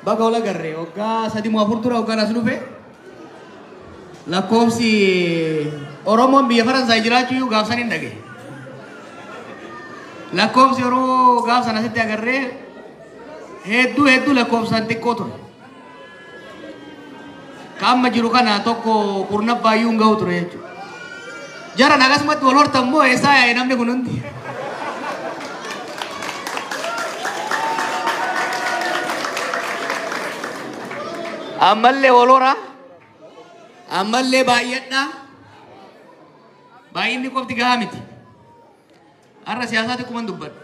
Baga wal agarre waggaa 3 moo 4 dura waggaan as dhufe lakkoofsi Oromoon biyya Faransaay jiraachuu iyyuu gaafsan hin dhage. Lakkoofsi Oromoo gaafsan asitti agarree hedduu hedduu lakkoofsaan xiqqoo ture. Ka amma jiru kana tokko kurnaffaa iyyuu hin gahu ture jechuudha. Jaran akkasumatti wal hortan moo eessaa yaa'e namni kun hundi? Ammallee wal horaa, ammallee baay'adhaa, baay'inni qofti gahaa miti. Har'a siyaasaa xiqquma dubbadha.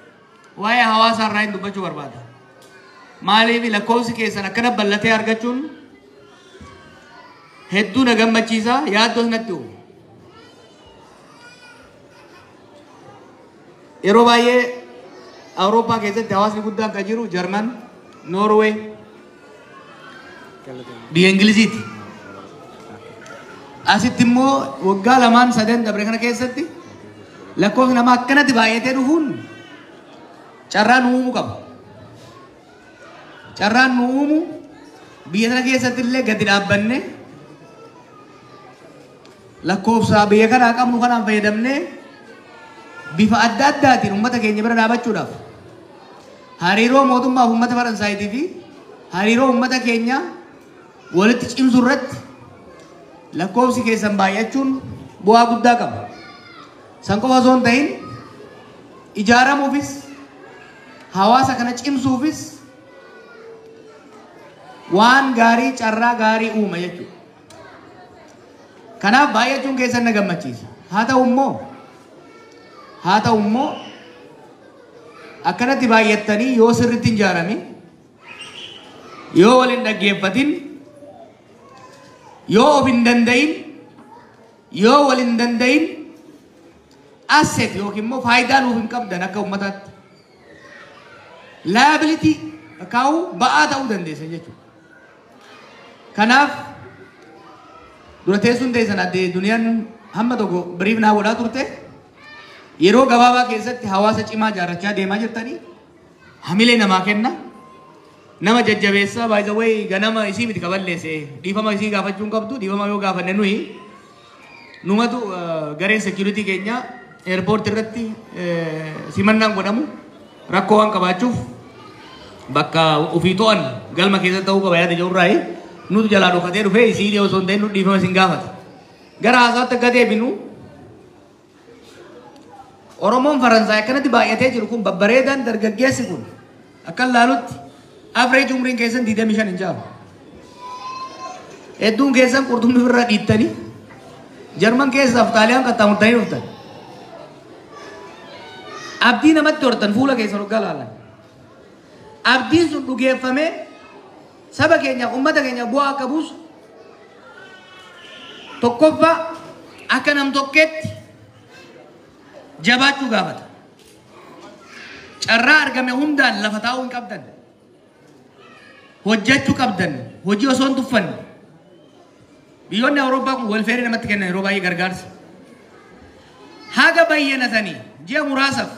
Waa'ee hawaasaa irraa hin dubbachuu barbaada. Maaliif lakkoofsi keessan akkana bal'atee argachuun hedduu na gammachiisa, yaaddoos natti uumu. Yeroo baay'ee Awurooppaa keessatti hawaasni guddaan kan jiru Jarman, Noorwee, biyya Ingiliziiti. Asitti immoo waggaa 2 3 dabre kana keessatti lakkoofsi namaa akkanatti baay'atee dhufuun carraa nu uumuu qaba. Carraan nu uumu biyya sana keessatti illee gadi dhaabbanne lakkoofsa biyya kanaa qabnu kanaan fayyadamnee bifa adda addaatiin uummata keenya bira dhaabachuudhaaf hariiroo mootummaa fi uummata Faransaayitii fi hariiroo uummata keenya walitti cimsuu irratti lakkoofsi keessan baay'achuun bu'aa guddaa qaba. San qofa osoo hin ta'in ijaaramuufis hawaasa kana cimsuufis waan gaarii carraa gaarii uuma jechuudha. Kanaaf baay'achuun keessan na gammachiisa. Haa ta'u immoo akkanatti baay'attanii yoo sirriitti hin ijaaramin, yoo wal hin dhaggeeffatin, yoo of hin danda'in, yoo wal hin danda'in asset yookiin immoo faayidaa nuuf hin qabdan akka uummataatti. Liability kaa'uu ba'aa ta'uu dandeessan jechuudha. Kanaaf dura teessuun teessan addee duniyaan hamma tokko biriif naa godhaa turte yeroo gabaabaa keessatti hawaasa cimaa ijaarrachaa deemaa jirtanii hamilee namaa kenna. Nama jajjabeessaa by the way ganama isii miti kaballeesse dhiifama isii gaafachuu hin qabdu dhiifama yoo gaafanne nuyi numatu gareen security keenya airport irratti simannaan godhamu rakkoo waan qabaachuuf bakka ofii to'an galma keessa ta'uu qaba yaada jedhurraayi nutu jalaa dhokatee dhufee isii osoo hin ta'in nu dhiifama isin gaafata. Gara haasaatti akka deebinu Oromoon Faransaay akkanatti baay'atee jiru kun babbareedaan dargaggeessi kun akka laalutti average umriin keessan 25 hin caalu. Hedduun keessan qurxummii ofirraa dhiittanii Jarman keessaaf Xaaliyaan qaxxaamurtanii dhuftan. Abdii namatti hortan fuula keessan hoggaa laalan. Abdiin sun dhugeeffamee saba keenyaaf uummata keenyaaf bu'aa akka buusu tokkoffaa akka nam tokkeetti jabaachuu gaafata. Carraa argame hundaan lafa taa'uu hin qabdan. Hojjechuu qabdan. Hojii osoo hin tuffanne. Biyyoonni Awurooppaa kun welfeerii namatti kennan yeroo baay'ee gargaarsa. Haga bayyanatanii ji'a muraasaaf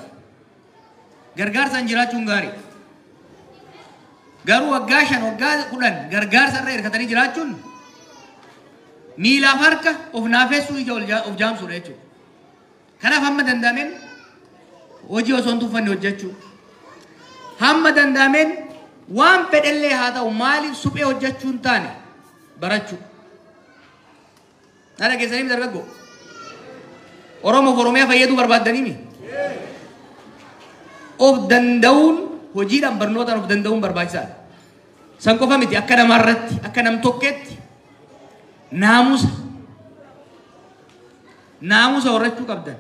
gargaarsaan jiraachuun gaarii. Garuu waggaa 5 waggaa 10 gargaarsa irra hirkatanii jiraachuun miilaaf harka of naafessuu ija of jaamsuudha jechuudha. Kanaaf hamma danda'ameen hojii osoo hin tuffanne hojjechuu. Hamma danda'ameen waan fedhellee haa ta'u maaliif suphee hojjechuu hin taane barachuu. Na dhageessanii dargaggoo. Oromoof Oromiyaa fayyaduu barbaaddanii mi? Of danda'uun hojiidhaan barnootaan of danda'uun barbaachisaadha. San qofa miti akka namaarratti akka nam tokkeetti naamusa naamusa horachuu qabdan.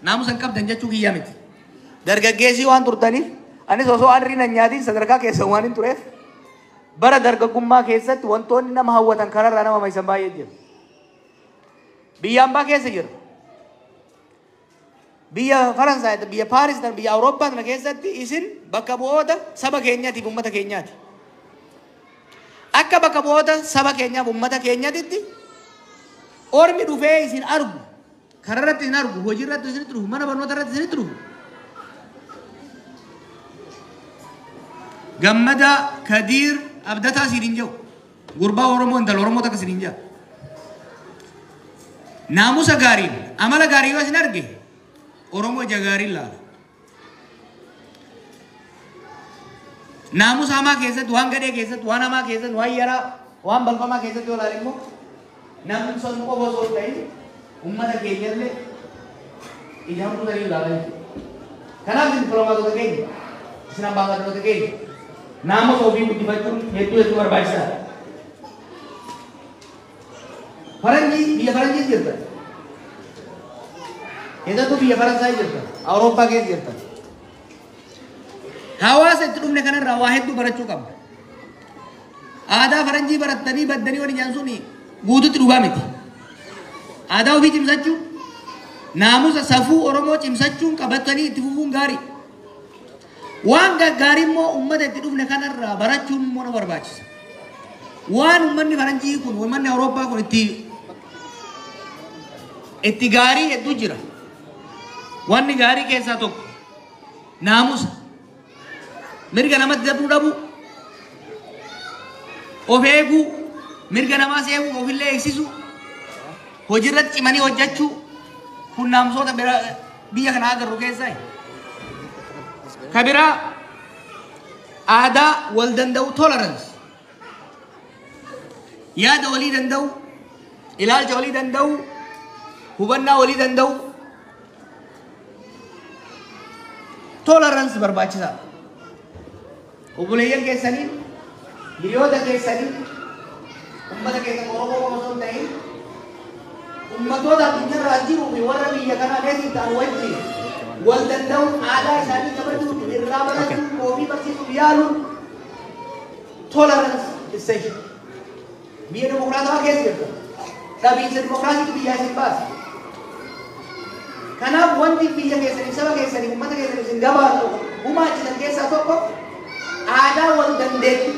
Naamusa hin qabdan jechuu kiyyaa miti. Dargaggeessii waan turtaniif anis osoo arrii na nyaatiin sadarkaa keessan waan hin tureef bara dargaggummaa keessatti wantoonni nama hawwatan kararraa nama maysan baay'ee jira. Biyya ambaa keessa jira. Biyya Faransaay, biyya Paaris, biyya Awurooppaa kana keessatti isin bakka bu'oota saba keenyaatiif uummata keenyaati. Akka bakka bu'oota saba keenyaaf uummata keenyaatitti ormi dhufee isin argu, kararratti isin argu, hojii irratti isinitti dhufu, mana barnoota irratti isinitti dhufu. Gammada Kadiir Abdataa siin hin jiru. Gurbaa Oromoo intala Oromoo takka siin hin jiru. Naamusa gaariin amala gaarii yoo isin arge Oromoo ija gaariin laala. Naamusa hamaa keessatti waan gadhee keessatti waan hamaa keessatti waan yaraa waan balfamaa keessatti yoo ilaale immoo namni sun qofa osoo hin ta'in uummata keenyallee ija hamtuu sanii ilaala jechuudha. Kanaaf dippiloomaatota keenya isin ambaasaaddaroota keenya naamusa ofii guddifachuun hedduu hedduu barbaachisaadha. Faranjii biyya faranjii jirtan. Keessattuu biyya Faransaay jirtan. Awurooppaa keessa jirtan. Hawaasa itti dhufne kanarraa waa hedduu barachuu qabna. Aadaa faranjii barattanii baddanii waliin jaan suni guututti dhugaa miti. Aadaa ofii cimsachuun naamusa safuu Oromoo cimsachuun qabatanii itti fufuun gaarii. Waan gaggaarii immoo uummata itti dhufne kanarraa barachuun immoo na barbaachisa. Waan uummanni faranjii kun uummanni Awurooppaa kun itti gaarii hedduu jira. Wanni gaarii keessaa tokko naamusa. Mirga namatti dabuu dhabuu, of eeguu, mirga namaas eeguu, ofillee eegsisuu, hojiirratti cimanii hojjechuu kun naamusoota biyya kana agarru keessaa. Ka biraa aadaa wal danda'u tolerance. Yaada walii danda'u, ilaalcha walii danda'u, hubannaa walii danda'u. Tolerance barbaachisaadha. Obboleeyyan keessanii, hiriyoota keessanii, uummata keessan Oromoo qofa osoo hin ta'in, ummatoota addunyaarraa jiruu fi warra biyya kanaa neetii ta'an wajjin wal danda'uun aadaa isaanii kabajuun irraa barachuun ofii barsiisuuf yaaluun tolerance essential. Biyya dimokiraatawaa keessa jirta. Dhabiinsa dimokiraasiitu biyyaa isin baasa. Kanaaf wanti biyya keessaniif, saba keessaniif, uummata keessaniif isin gabaatu gumaachisan keessaa tokko aadaa wal dandeettii.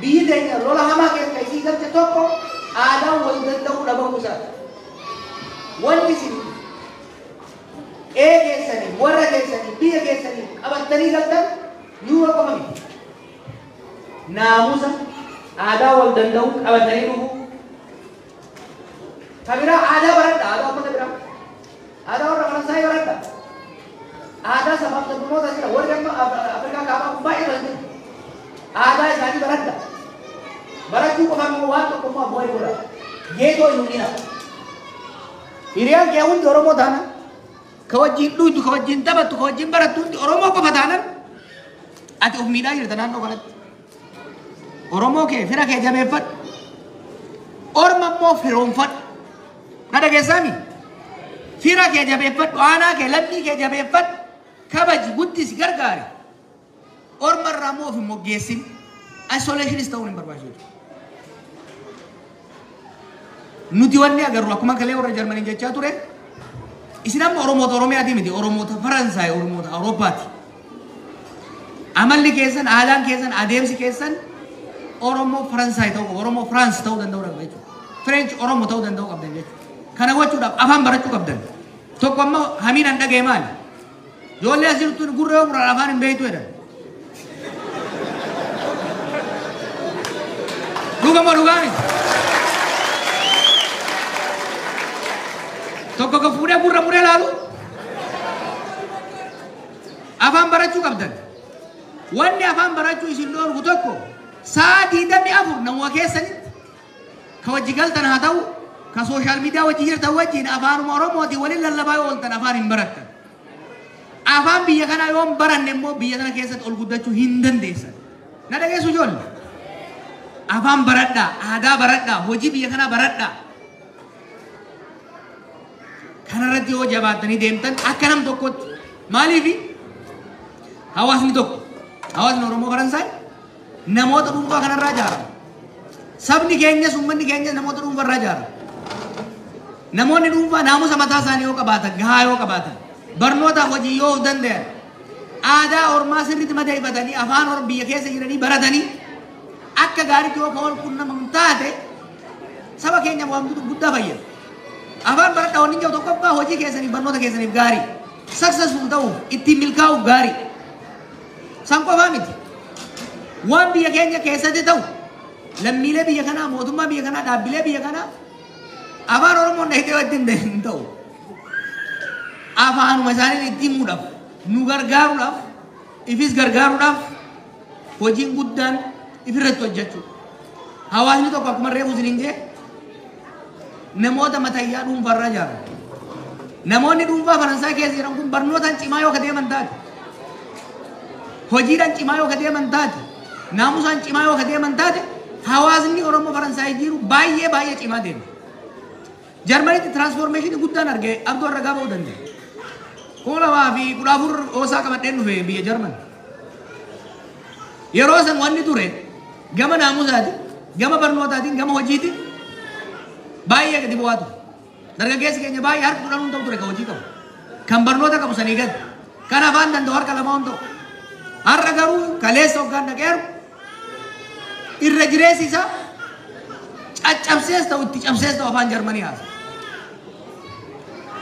Biyyi teenya lola hamaa keessa isii galche tokko aadaa wal danda'uu dhabamuu isaati. Wanni isin qe'ee keessanii, warra keessanii, biyya keessanii qabattanii galtan yuura qofa miti. Naamusa aadaa wal danda'uu qabatanii dhufuu. Ka biraa aadaa baradha, aadaa uummata biraa. Aadaa warra Faransaayii baradha. Aadaa sabaaf sablammoota jira. Warri amma Afrikaa kaabaa kun baay'ee jiru. Aadaa isaanii baradha. Barachuu qofaan immoo waan tokko immoo abboo godha. Geetoo hin hundina. Hiriyaan kee hundi Oromoo taanaan, ka wajjin dhuydu, ka wajjin taphattu, ka wajjin barattu hundi Oromoo qofa taanaan ati of miidhaa jirta naannoo kanatti. Oromoo kee fira kee jabeeffadhu. Orma immoo firoonfadhu. Na dhageessaami? Fira kee jabeeffadhu, aanaa kee, lammii kee jabeeffadhu, kabaji, guddisi, gargaari. Orma irraa immoo of hin moggeessin. Isolationis ta'uun hin barbaachisu. Nuti wanni agarru akkuma kalee warra Jarmanii jechaa ture, isin amma Oromoota Oromiyaati miti, Oromoota Faransaay, Oromoota Awurooppaati. Amalli keessan, aadaan keessan, adeemsi keessan Oromoo Faransaay ta'uu qaba, Oromoo Firaans ta'uu danda'uu qaba jechuudha. French Oromoo ta'uu danda'uu qabdan jechuudha. Kana gochuudhaaf afaan barachuu qabdan. Tokko amma hamiin an dhaga'e maali? Ijoollee as jirtu gurra yoo muran afaan hin beektu jedhan. Dhuga moo dhugaa miti? Tokko ka fuudhee gurra muree laalu. Afaan barachuu qabdan. Wanni afaan barachuu isin dhoorgu tokko sa'a 24 namuma keessanitti ka wajji galtan haa ta'u, ka social media wajji jirtan wajjin afaanuma Oromootiin waliin lallabaa yoo ooltan afaan hin barattan. Afaan biyya kanaa yoo hin baranne immoo biyya kana keessatti ol guddachuu hin dandeessan. Na dhageessu ijoollee? Afaan baradhaa, aadaa baradhaa, hojii biyya kanaa baradhaa. Kanarratti yoo jabaattanii deemtan akka nam tokkotti maaliifi hawaasni tokko hawaasni Oromoo Faransaay namoota dhuunfaa kanarraa ijaarama. Sabni keenyas uummanni keenyas namoota dhuunfarraa ijaarama. Namoonni dhuunfaa naamusa mataa isaanii yoo qabaatan, gahaa yoo qabaatan, barnootaaf hojii yoo of danda'an, aadaa ormaa sirriitti madeeffatanii afaan orma biyya keessa jiranii baratanii akka gaariitti yoo wal quunnaman taate saba keenya waan guddaa fayyada. Afaan baradhaa wanni jiru tokkoffaa hojii keessaniif barnoota keessaniif gaarii. Successful ta'uuf ittiin milkaa'uuf gaarii. San qofaa miti. Waan biyya keenya keessatti ta'u lammiilee biyya kanaa, mootummaa biyya kanaa, dhaabbilee biyya kanaa afaan Oromoon dhahitee wajjin hin ta'u. Afaanuma isaaniin itti himuudhaaf, nu gargaaruudhaaf, ifis gargaaruudhaaf hojiin guddaan ifirratti hojjechuudha. Hawaasni tokko akkuma reefu isiniin jee namoota matayyaa dhuunfaarraa ijaaramu. Namoonni dhuunfaa Faransaay keessa jiran kun barnootaan cimaa yoo ka deeman taate, hojiidhaan cimaa yoo ka deeman taate, naamusaan cimaa yoo ka deeman taate, hawaasni Oromoo Faransaay jiru baay'ee baay'ee cimaa deema. Jarmanitti transformation guddaan argee abduu arragaa ba'uu danda'a. 2014 oosaa qabadheen dhufe biyya Jarman. Yeroo san wanni ture gama naamusaatiin, gama barnootaatiin, gama hojiitiin baay'ee gadi bu'aa ture. Dargaggeessi keenya baay'ee harka 10 ta'u ture kan hojii qabu. Kan barnoota qabu sanii gadi. Kan afaan danda'u harka 2 ta'u. Har'a garuu kaleessa hoggaan dhaqeeru irra jireessi isaa caccabsees ta'u itti cabsees ta'u afaan Jarmanii haasa.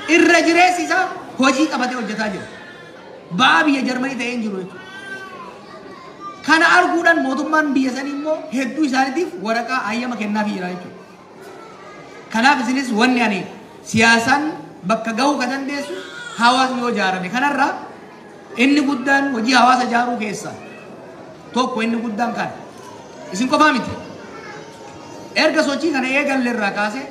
Irra jireessi isaa hojii qabatee hojjetaa jira. Ba'aa biyya Jarmanii ta'ee hin jiru jechuudha. Kana arguudhaan mootummaan biyya sanii immoo hedduu isaaniitiif waraqaa hayyama kennaafii jira jechuudha. Kanaaf isinis wanni ani siyaasaan bakka gahuu ka dandeessu hawaasni yoo ijaarame. Kanarraa inni guddaan hojii hawaasa ijaaruu keessaa tokko inni guddaan kana. Isin qofaa miti. Erga sochii kana eegalle irraa kaasee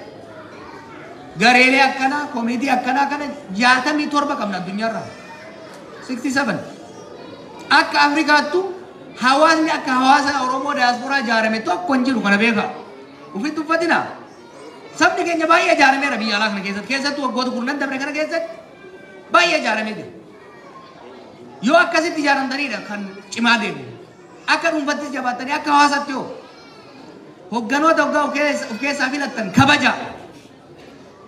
gareelee akkanaa, koomitii akkanaa kana 67 qabna addunyaarraa. 67. Akka Afrikaattu hawaasni akka hawaasa Oromoo diyaasporaa ijaarame tokko hin jiru, kana beekaa. Ufitti uffatinaa. Sabni keenya baay'ee ijaarameera biyya alaa kana keessatti. Keessattuu waggoota kurnan dabre kana keessatti baay'ee ijaaramee jira. Yoo akkasitti ijaaramtanidha kan cimaa deemu. Akka dhuunfattis jabaattanii akka hawaasaatti yoo hogganoota hoggaa of keessaa filattan kabaja.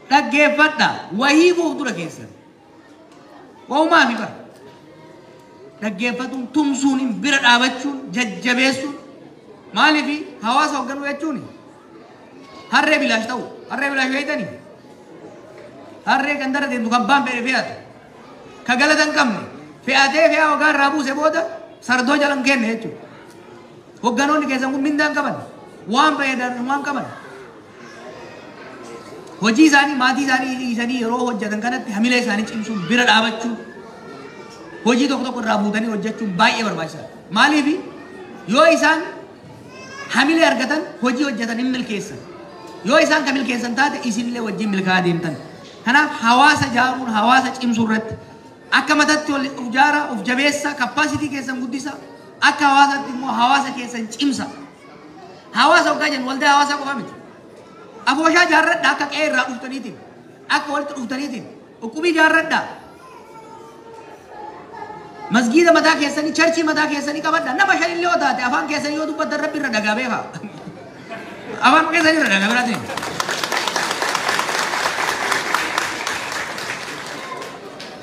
Dhaggeeffadha. Wahii buuf dura keessan. Wahumaa fi bara. Dhaggeeffatuun, tumsuun, bira dhaabachuun, jajjabeessuun. Maaliif hawaasa hoogganuu jechuun harree bilaash ta'u. Harree bilaash beektanii? Harree kan dara deemtu kan baan fedhe fe'atu. Ka galata hin qabne fe'atee fe'aa waggaa irraa buuse booda sardoo jala hin kenne jechuudha. Hogganoonni keessan kun mindaa hin qaban. Waan fayyadaman waan qaban. Hojii isaanii maatii isaanii dhiisanii yeroo hojjetan kanatti hamilee isaanii cimsuun bira dhaabachuun hojii tokko tokko irraa buutanii hojjechuun baay'ee barbaachisaadha. Maaliif yoo isaan hamilee argatan hojii hojjetan hin milkeessan. Yoo isaan kan milkeessan taate isinillee wajjin milkaa'aa deemtan. Kanaaf hawaasa ijaaruun hawaasa cimsuu irratti akka mataatti of ijaaraa, of jabeessa, capacity keessan guddisa, akka hawaasaatti immoo hawaasa keessan cimsa. Hawaasa hoggaa jennu waldaa hawaasaa qofa miti. Afooshaa ijaarradha akka qe'ee irraa dhuftaniitiin, akka walitti dhuftaniitiin, uqubii ijaarradha. Masgiida mataa keessanii, churchii mataa keessanii qabadha. Nama shanillee yoo taate afaan keessanii yoo dubbattan rabbi irra dhagaa beekaa. Afaan keessanii irra dhagaa biraatiin.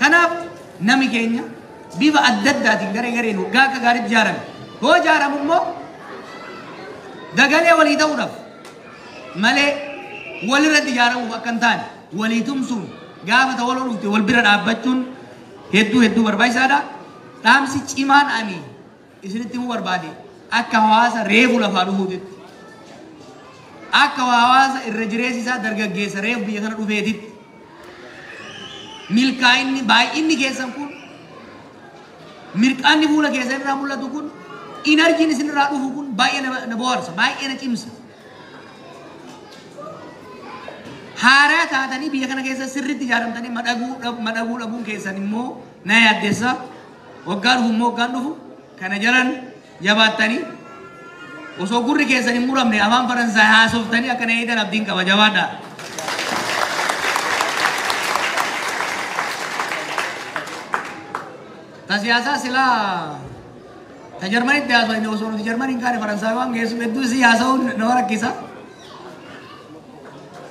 Kanaaf nami keenya bifa adda addaatiin garee gareen waggaa akka gaariitti ijaarame. Yoo ijaaramu immoo dagalee walii ta'uudhaaf malee walirratti ijaaramuuf akka hin taane walii tumsuun gaafa ta'u wal dhufte wal bira dhaabbachuun hedduu hedduu barbaachisaadha. Dhaamsi cimaan ani isinitti himuu barbaade akka hawaasa reefu lafaa dhufuutitti. Akka hawaasa irra jireessi isaa dargaggeessa reefu biyya kana dhufeetitti. Milkaa'inni baay'inni keessan kun mirqaanni fuula keessan irraa mul'atu kun energyn isin irraa dhufu kun baay'ee na bohaarsa, baay'ee na cimsa. Haaraa taatanii biyya kana keessa sirriitti ijaaramtanii madhaguu dhabuun keessan immoo na yaaddessa. Waggaa dhufu immoo waggaan dhufu kana jalan jabaattanii osoo gurri keessan hin muramne afaan Faransaay haasoftanii akka na eegan abdiin qaba, jabaadhaa. Ta siyaasaa silaa ta Jarmanitti haasofne osoo nuti Jarmaniin kaane Faransaay waan geessu hedduu isii haasa'uun nama rakkisa.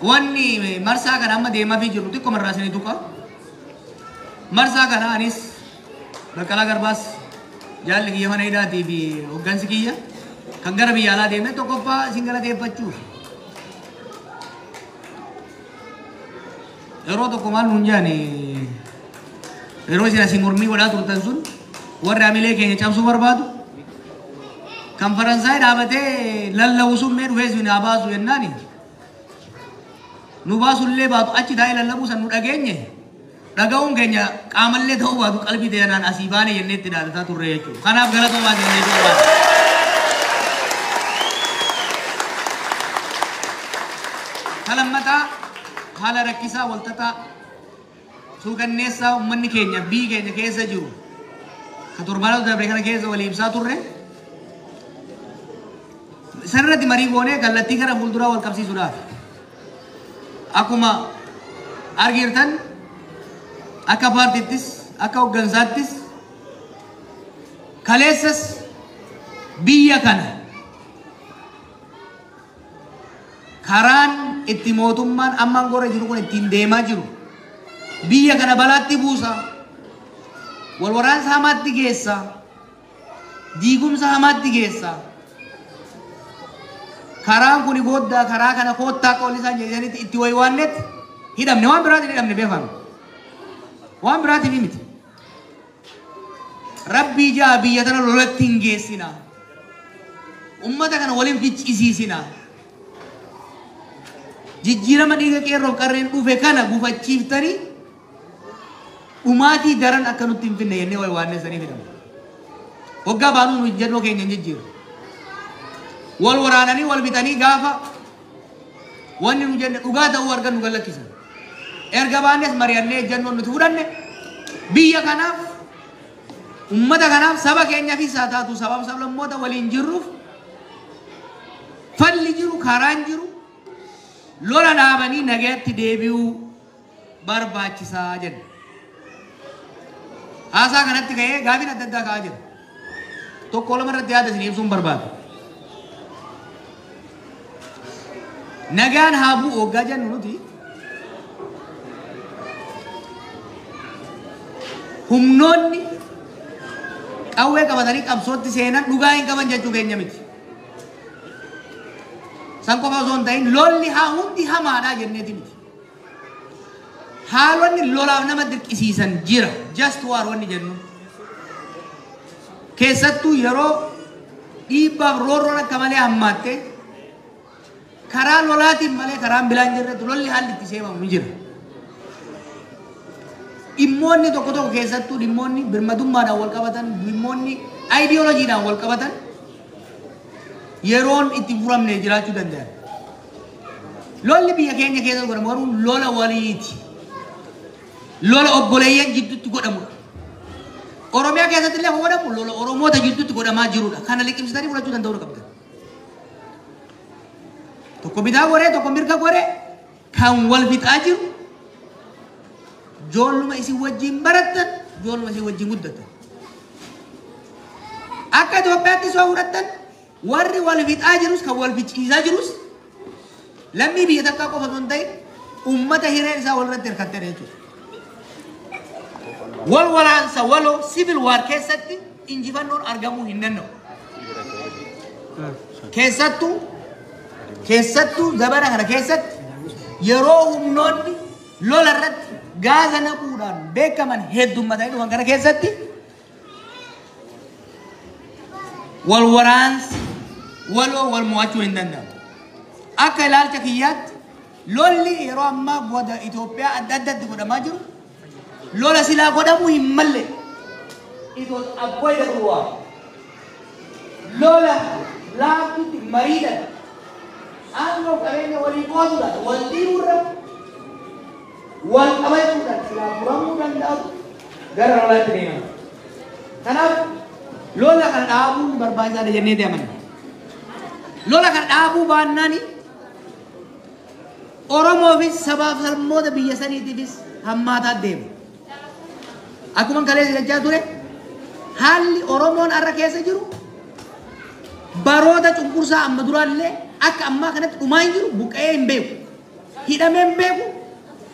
Wanni marsaa kana amma deemaafii jiru xiqqoo marraa isinii tuqa. Marsaa kana anis Baqqalaa Garbaas jaalli kiyya mana hidhaatii fi hoggansi kiyya kan gara biyya alaa deemee tokkoffaa isin galateeffachuuf. Yeroo tokko maal nuun jedhani yeroo isin asii mormii godhaa turtan sun warri hamilee keenya cabsuu barbaadu Kan Faransaay dhaabatee lallabu sun mee dhufee isin haa baasu jennaani. Nu baasullee baatu achi taa'ee lallabuu san nu dhageenye. Dhaga'uun keenya qaamallee ta'uu baatu qalbii ta'e asii baane jennee itti dhaadataa turre jechuudha. Kanaaf galatoomaa jennee barbaada. Kalammataa haala rakkisaa walxaxaa suukanneessaa uummanni keenya biyyi keenya keessa jiru ka torbaanota darbe kana keessa walii ibsaa turre sanarratti marii goonee kallattii gara fuulduraa wal qabsiisuudhaaf akkuma argitan akka paartiittis akka hooggansaattis kaleessas biyya kana karaan itti mootummaan ammaan gorra jiru kun ittiin deemaa jiru biyya kana balaatti buusa, wal waraansa hamaatti geessa, diigumsa hamaatti geessa. Karaan kun gooddaa karaa kana koottaa akka walli isaan jedhanitti itti waywaannetti hidhamne waan biraatiin hidhamne beekame. Waan biraatiin miti. Rabbii jaa biyya tana lolatti hin geessina. Ummata kana waliin ficcisiisina. Jijjiirama dhiiga qeerroof qarreen dhufe kana gufachiiftanii dhumaatii daran akka nutti hin finne jennee waywaannee sanii fidamne. Waggaa baanuu nu ejjennoo keenya hin jijjiiru. Wal waraananii wal bitanii gaafa wanni nu jenne dhugaa ta'uu argan nu gallakkisan. Erga baannes mari'annee ejjennoon nuti fudhanne biyya kanaaf ummata kanaaf saba keenyaafis haa taatu sabaaf sablammoota waliin jirruuf falli jiru karaan jiru lola dhaabanii nagaatti deebi'uu barbaachisaa jenna. Haasaa kanatti ka'ee gaafiin adda addaa ka'aa jira. Tokko lama irratti yaada isin ibsuun barbaada. Nagaan haa bu'u waggaa jennu nuti humnoonni qawwee qabatanii qabsootti seenan dhugaa hin qaban jechuu keenya miti. San qofa osoo hin ta'in lolli haa hundi hamaadhaa jenneeti miti. Haalonni lolaaf nama dirqisiisan jira. Just war wanni jennu. Keessattuu yeroo dhiibbaaf roorroon akka malee hammaatte karaa lolaatiin malee karaan bilaan jirretti lolli haalli itti seemamu ni jira. Dhimmoonni tokko tokko keessattuu dhimmoonni birmadummaadhaan wal qabatan, dhimmoonni aayidiyooloojiidhaan wal qabatan yeroon itti furamne jiraachuu danda'an. Lolli biyya keenya keessa godhamu garuu lola waliiti. Lola obboleeyyan jidduutti godhamudha. Oromiyaa keessatti illee godhamu lola Oromoota jidduutti godhamaa jirudha. Kana liqimsitanii fudhachuu danda'uu qabdan. Tokko bitaa goree tokko mirga goree kan wal fixaa jiru joolluma isin wajjin barattan joolluma isin wajjin guddattan. Akka Itoophiyaatti soo fudhattan warri wal fixaa jirus kan wal ficciisaa jirus lammii biyya takkaa qofa osoo hin ta'in uummata hireen isaa walirratti hirkattedha jechuudha. Wal waraansa waloo civil war keessatti injifannoon argamuu hin danda'u. Keessattuu zabana kana keessatti yeroo humnoonni lola irratti gaaza naquudhaan beekaman heddummatanii dhufan kana keessatti wal waraansi waloo wal mo'achuu hin danda'amu. Akka ilaalcha kiyyaatti lolli yeroo ammaa goda Itoophiyaa adda addatti godhamaa jiru lola silaa godhamuu hin malle. It was avoidable war. Lola laaftutti mariidhaan aangoo qabeenya walii qooduudhaan wal dhiibuurra wal qabachuudhaan silaa furamuu danda'u gara lolaatti deemama. Kanaaf lola kana dhaabuun barbaachisaadha jennee amanna. Lola kana dhaabuu baannaani Oromoofis sabaaf sablammoota biyya saniitiifis hammaataa deema. Akkuma kaleessa jechaa ture haalli Oromoon har'a keessa jiru baroota cunqursaa amma duraallee akka ammaa kanatti dhumaa hin jiru, buqqa'ee hin beeku, hidhamee hin beeku,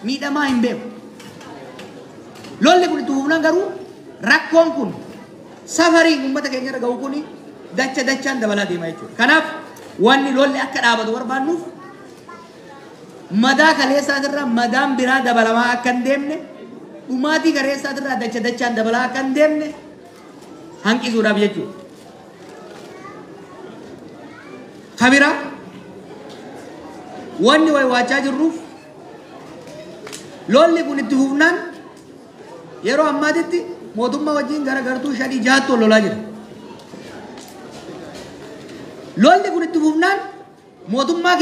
miidhamaa hin beeku. Lolli kun itti fufnaan garuu rakkoon kun safariin uummata keenya irra ga'u kun dacha dachaan dabalaa deema jechuudha. Kanaaf wanni lolli akka dhaabatu barbaannuuf madaa kaleessaatirraa madaan biraa dabalamaa akka hin deemne, dhumaatii kaleessaatirraa dacha dachaan dabalaa akka hin deemne hanqisuudhaaf jechuudha. Kabira wanni waywaachaa jirruuf lolli kun itti fufnaan yeroo ammaatitti mootummaa wajjin gara gartuu shanii jahattu wal lolaa jira. Lolli kun itti fufnaan mootummaa